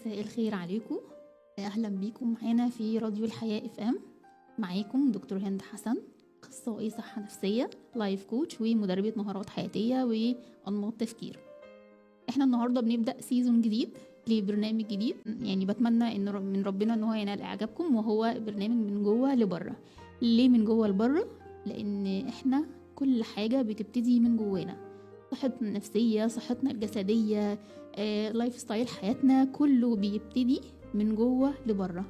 مساء الخير عليكم، اهلا بيكم معانا في راديو الحياة FM. معاكم دكتور هند حسن، اخصائي صحة نفسية، life coach، ومدربة مهارات حياتية وانماط تفكير. احنا النهاردة بنبدأ season جديد لبرنامج جديد، يعني بتمنى ان من ربنا ان هو ينال اعجابكم، وهو برنامج من جوه لبره. ليه من جوه لبره؟ لان احنا كل حاجة بتبتدي من جوانا، صحتنا النفسية، صحتنا الجسدية، lifestyle حياتنا، كله بيبتدي من جوه لبره.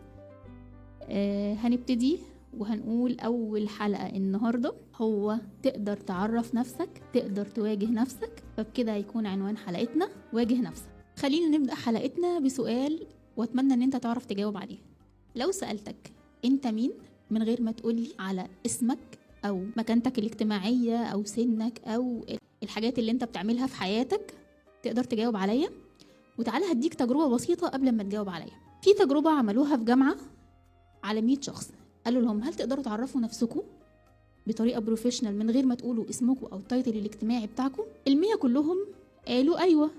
هنبتدي وهنقول أول حلقة النهاردة هو تقدر تعرف نفسك، تقدر تواجه نفسك. فبكده هيكون عنوان حلقتنا واجه نفسك. خلينا نبدأ حلقتنا بسؤال واتمنى ان انت تعرف تجاوب عليه. لو سألتك انت مين من غير ما تقولي على اسمك او مكانتك الاجتماعية او سنك او الحاجات اللي انت بتعملها في حياتك، تقدر تجاوب عليا؟ وتعالى هديك تجربة بسيطة قبل ما تجاوب عليا. في تجربة عملوها في جامعة على 100 شخص، قالوا لهم هل تقدروا تعرفوا نفسكم بطريقة professional من غير ما تقولوا اسمكم أو ال title الاجتماعي بتاعكم؟ 100 كلهم قالوا أيوة،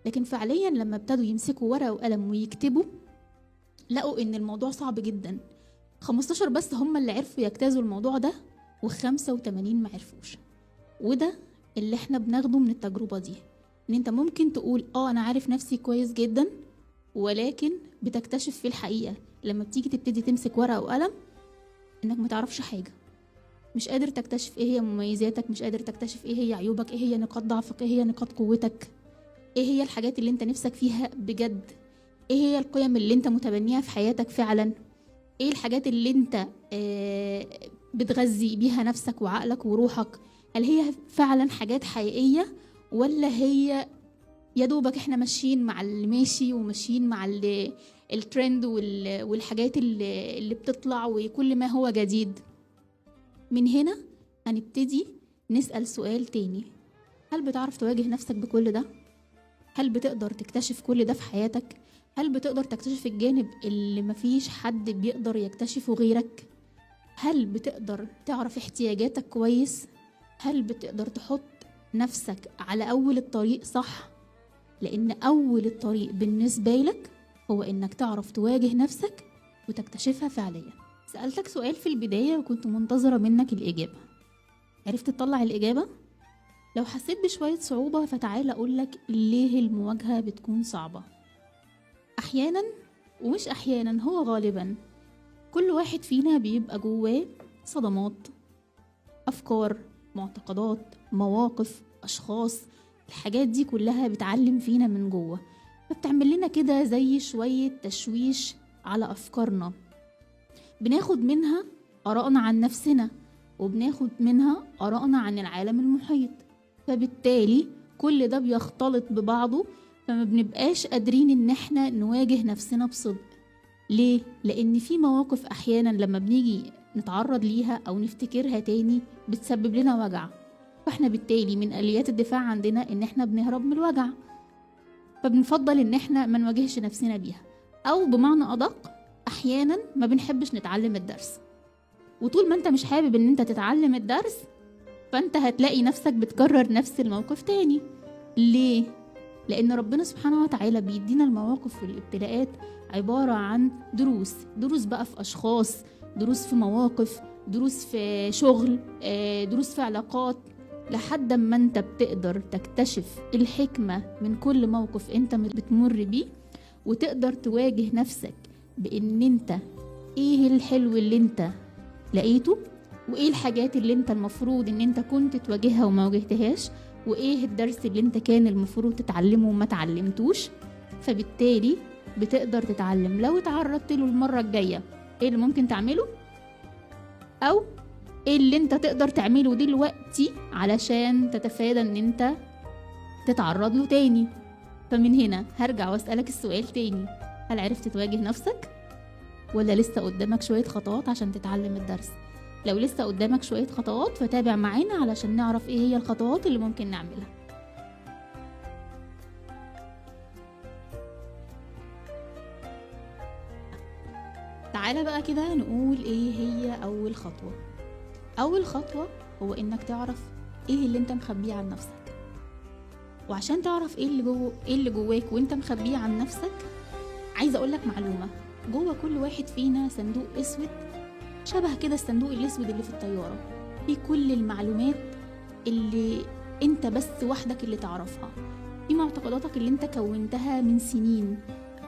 لكن فعليا لما ابتدوا يمسكوا ورقة وقلم ويكتبوا لقوا إن الموضوع صعب جدا. 15 بس هم اللي عرفوا يجتازوا الموضوع ده، و85 ما عرفوش. وده اللي احنا بناخده من التجربة دي، ان انت ممكن تقول انا عارف نفسي كويس جدا، ولكن بتكتشف في الحقيقة لما بتيجي تبتدي تمسك ورقة وقلم انك ما تعرفش حاجة، مش قادر تكتشف ايه هي مميزاتك، مش قادر تكتشف ايه هي عيوبك، ايه هي نقاط ضعفك، ايه هي نقاط قوتك، ايه هي الحاجات اللي انت نفسك فيها بجد، ايه هي القيم اللي انت متبنيها في حياتك فعلا، ايه الحاجات اللي انت بتغذي بيها نفسك وعقلك وروحك، هل هي فعلا حاجات حقيقية ولا هي يا دوبك احنا ماشيين مع اللي ماشي وماشيين مع الترند والحاجات اللي بتطلع وكل ما هو جديد. من هنا هنبتدي نسأل سؤال تاني، هل بتعرف تواجه نفسك بكل ده؟ هل بتقدر تكتشف كل ده في حياتك؟ هل بتقدر تكتشف الجانب اللي مفيش حد بيقدر يكتشفه غيرك؟ هل بتقدر تعرف احتياجاتك كويس؟ هل بتقدر تحط نفسك على أول الطريق صح؟ لأن أول الطريق بالنسبة لك هو إنك تعرف تواجه نفسك وتكتشفها فعليا. سألتك سؤال في البداية وكنت منتظرة منك الإجابة، عرفت تطلع الإجابة؟ لو حسيت بشوية صعوبة فتعال أقولك ليه المواجهة بتكون صعبة أحيانا، ومش أحيانا، هو غالبا كل واحد فينا بيبقى جواه صدمات، أفكار، معتقدات، مواقف، أشخاص. الحاجات دي كلها بتعلم فينا من جوه، فبتعمل لنا كده زي شوية تشويش على أفكارنا، بناخد منها آرائنا عن نفسنا وبناخد منها آرائنا عن العالم المحيط، فبالتالي كل ده بيختلط ببعضه، فما بنبقاش قادرين إن احنا نواجه نفسنا بصدق. ليه؟ لأن في مواقف أحيانا لما بنيجي نتعرض ليها أو نفتكرها تاني بتسبب لنا وجع، فاحنا بالتالي من آليات الدفاع عندنا إن احنا بنهرب من الوجع، فبنفضل إن احنا ما نواجهش نفسنا بيها، أو بمعنى أدق أحيانا ما بنحبش نتعلم الدرس. وطول ما انت مش حابب إن انت تتعلم الدرس فانت هتلاقي نفسك بتكرر نفس الموقف تاني. ليه؟ لأن ربنا سبحانه وتعالى بيدينا المواقف والابتلاءات عبارة عن دروس، دروس بقى في أشخاص، دروس في مواقف، دروس في شغل، دروس في علاقات، لحد ما انت بتقدر تكتشف الحكمة من كل موقف انت بتمر بيه، وتقدر تواجه نفسك بان انت ايه الحلو اللي انت لقيته، وايه الحاجات اللي انت المفروض ان انت كنت تواجهها وما واجهتهاش، وايه الدرس اللي انت كان المفروض تتعلمه وما تعلمتوش. فبالتالي بتقدر تتعلم لو اتعرضت له المرة الجاية ايه اللي ممكن تعمله، او ايه اللي انت تقدر تعمله دلوقتي علشان تتفادى ان انت تتعرض له تاني. فمن هنا هرجع واسألك السؤال تاني، هل عرفت تواجه نفسك ولا لسه قدامك شوية خطوات عشان تتعلم الدرس؟ لو لسه قدامك شوية خطوات فتابع معانا علشان نعرف ايه هي الخطوات اللي ممكن نعملها. تعالى بقى كده نقول ايه هي اول خطوة. اول خطوة هو انك تعرف ايه اللي انت مخبيه عن نفسك. وعشان تعرف ايه اللي جواك وانت مخبيه عن نفسك، عايزة أقولك معلومة، جوه كل واحد فينا صندوق أسود، شبه كده الصندوق الأسود اللي في الطيارة، في كل المعلومات اللي انت بس وحدك اللي تعرفها، في معتقداتك اللي انت كونتها من سنين،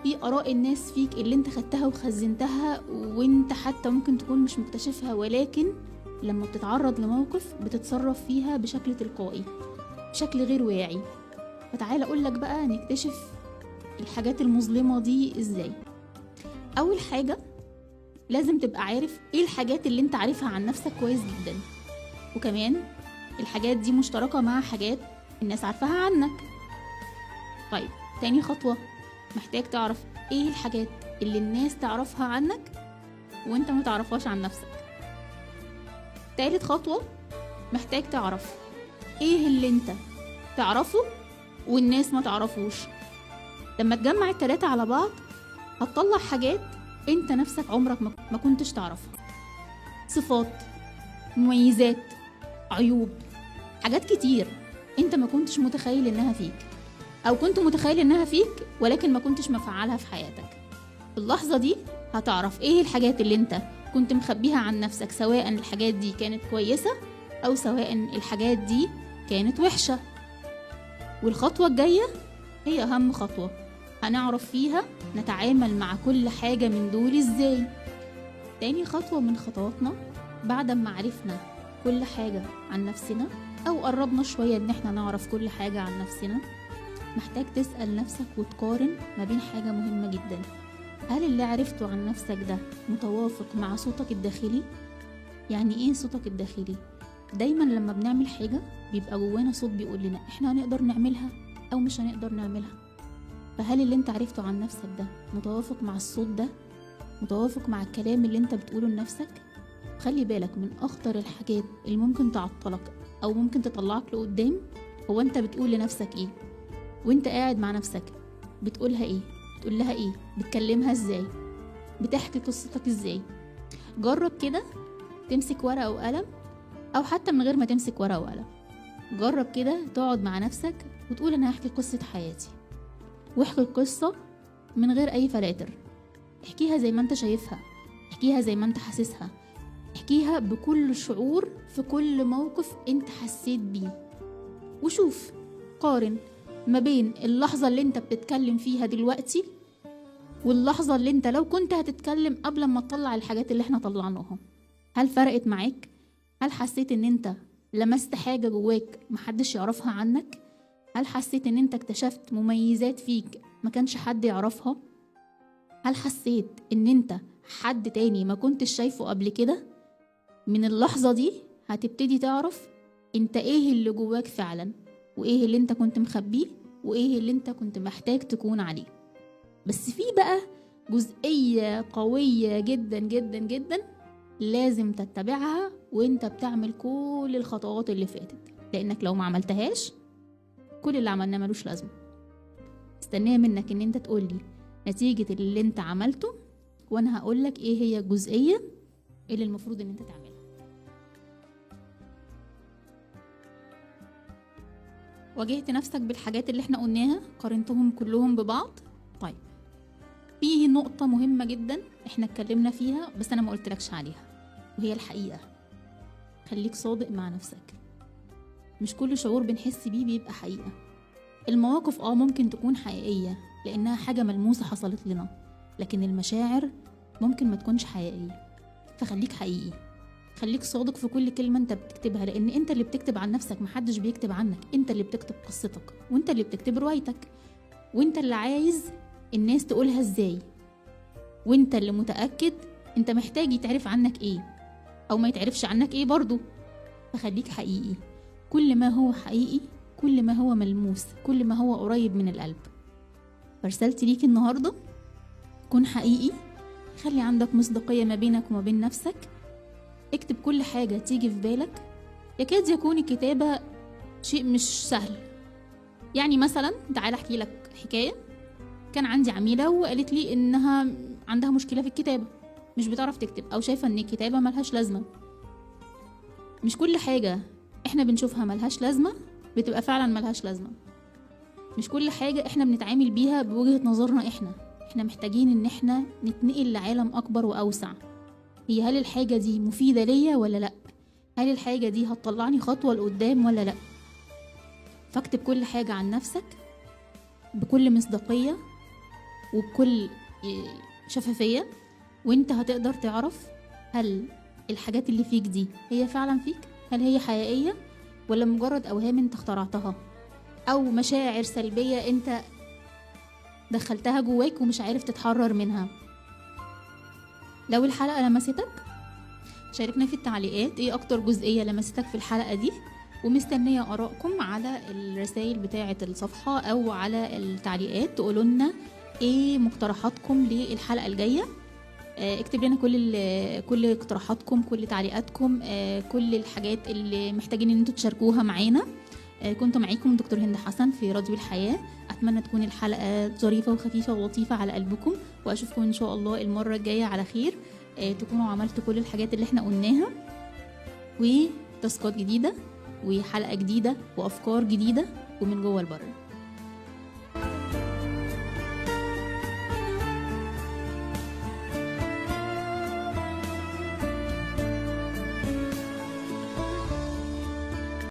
في آراء الناس فيك اللي انت خدتها وخزنتها وانت حتى ممكن تكون مش مكتشفها، ولكن لما بتتعرض لموقف بتتصرف فيها بشكل تلقائي، بشكل غير واعي. فتعال اقولك بقى نكتشف الحاجات المظلمة دي ازاي. اول حاجة لازم تبقى عارف ايه الحاجات اللي انت عارفها عن نفسك كويس جدا، وكمان الحاجات دي مشتركة مع حاجات الناس عارفاها عنك. طيب تاني خطوة، محتاج تعرف ايه الحاجات اللي الناس تعرفها عنك وانت ما تعرفهاش عن نفسك. تالت خطوة، محتاج تعرف ايه اللي انت تعرفه والناس ما تعرفوش. لما تجمع التلاتة على بعض هتطلع حاجات انت نفسك عمرك ما كنتش تعرفها، صفات، مميزات، عيوب، حاجات كتير انت ما كنتش متخيل انها فيك، او كنت متخيل انها فيك ولكن ما كنتش مفعلها في حياتك. في اللحظة دي هتعرف ايه الحاجات اللي انت كنت مخبيها عن نفسك، سواء الحاجات دي كانت كويسة او سواء الحاجات دي كانت وحشة. والخطوة الجاية هي اهم خطوة هنعرف فيها نتعامل مع كل حاجة من دول ازاي. تاني خطوة من خطواتنا، بعد ما عرفنا كل حاجة عن نفسنا او قربنا شوية ان احنا نعرف كل حاجة عن نفسنا، محتاج تسأل نفسك وتقارن ما بين حاجة مهمة جدا. هل اللي عرفته عن نفسك ده متوافق مع صوتك الداخلي؟ يعني ايه صوتك الداخلي؟ دايما لما بنعمل حاجة بيبقى جوانا صوت بيقول لنا احنا هنقدر نعملها او مش هنقدر نعملها. فهل اللي انت عرفته عن نفسك ده متوافق مع الصوت ده؟ متوافق مع الكلام اللي انت بتقوله لنفسك؟ خلي بالك من اخطر الحاجات اللي ممكن تعطلك او ممكن تطلعك لقدام، هو انت بتقول لنفسك ايه وانت قاعد مع نفسك؟ بتقولها ايه؟ بتقول لها ايه؟ بتكلمها ازاي؟ بتحكي قصتك ازاي؟ جرب كده تمسك ورقة وقلم، او حتى من غير ما تمسك ورقة وقلم، جرب كده تقعد مع نفسك وتقول انا هحكي قصة حياتي، واحكي القصة من غير اي فلاتر، احكيها زي ما انت شايفها، احكيها زي ما انت حاسسها، احكيها بكل شعور في كل موقف انت حسيت بيه. وشوف، قارن ما بين اللحظة اللي انت بتتكلم فيها دلوقتي واللحظة اللي انت لو كنت هتتكلم قبل ما تطلع الحاجات اللي احنا طلعناها. هل فرقت معاك؟ هل حسيت ان انت لمست حاجة جواك محدش يعرفها عنك؟ هل حسيت ان انت اكتشفت مميزات فيك ما كانش حد يعرفها؟ هل حسيت ان انت حد تاني ما كنتش شايفه قبل كده؟ من اللحظة دي هتبتدي تعرف انت ايه اللي جواك فعلا، وايه اللي انت كنت مخبيه، وايه اللي انت كنت محتاج تكون عليه. بس في بقى جزئية قوية جدا جدا جدا لازم تتبعها وانت بتعمل كل الخطوات اللي فاتت، لانك لو ما عملتهاش كل اللي عملناه ملوش لازمة. استنيه منك ان انت تقولي نتيجة اللي انت عملته، وانا هقولك ايه هي الجزئية اللي المفروض ان انت تعملها. واجهت نفسك بالحاجات اللي احنا قلناها، قارنتهم كلهم ببعض. طيب فيه نقطة مهمة جدا احنا اتكلمنا فيها بس انا ما قلتلكش عليها، وهي الحقيقة. خليك صادق مع نفسك. مش كل شعور بنحس بيه بيبقى حقيقة. المواقف ممكن تكون حقيقية لانها حاجة ملموسة حصلت لنا، لكن المشاعر ممكن ما تكونش حقيقية. فخليك حقيقي، خليك صادق في كل كلمة انت بتكتبها، لان انت اللي بتكتب عن نفسك، محدش بيكتب عنك. انت اللي بتكتب قصتك، وانت اللي بتكتب روايتك، وانت اللي عايز الناس تقولها ازاي، وانت اللي متأكد انت محتاج يتعرف عنك ايه او ما يتعرفش عنك ايه برضو. فخليك حقيقي، كل ما هو حقيقي، كل ما هو ملموس، كل ما هو قريب من القلب. فرسالتي ليك النهاردة، كن حقيقي، خلي عندك مصداقية ما بينك وما بين نفسك، اكتب كل حاجة تيجي في بالك. يكاد يكون الكتابة شيء مش سهل. يعني مثلا تعال احكي لك حكاية. كان عندي عميلة وقالت لي انها عندها مشكلة في الكتابة، مش بتعرف تكتب، او شايفة ان الكتابة ملهاش لازمة. مش كل حاجة احنا بنشوفها ملهاش لازمة بتبقى فعلا ملهاش لازمة. مش كل حاجة احنا بنتعامل بيها بوجهة نظرنا احنا محتاجين ان احنا نتنقل لعالم اكبر واوسع. هي هل الحاجة دي مفيدة ليا ولا لا؟ هل الحاجة دي هتطلعني خطوة لقدام ولا لا؟ فاكتب كل حاجة عن نفسك بكل مصداقية وبكل شفافية، وانت هتقدر تعرف هل الحاجات اللي فيك دي هي فعلا فيك، هل هي حقيقية ولا مجرد أوهام انت اخترعتها أو مشاعر سلبية انت دخلتها جواك ومش عارف تتحرر منها. لو الحلقة لمستك شاركنا في التعليقات ايه اكتر جزئية لمستك في الحلقة دي، ومستنية آرائكم على الرسائل بتاعة الصفحة أو على التعليقات، تقولوا لنا ايه مقترحاتكم للحلقة الجاية. اكتب لنا كل اقتراحاتكم، كل تعليقاتكم، كل الحاجات اللي محتاجين ان انتوا تشاركوها معانا. كنت معاكم دكتور هند حسن في راديو الحياة. أتمنى تكون الحلقة ظريفة وخفيفة ولطيفة على قلبكم، وأشوفكم إن شاء الله المرة الجاية على خير. تكونوا عملتوا كل الحاجات اللي احنا قلناها، وتاسكات جديدة وحلقة جديدة وأفكار جديدة، ومن جوه البره.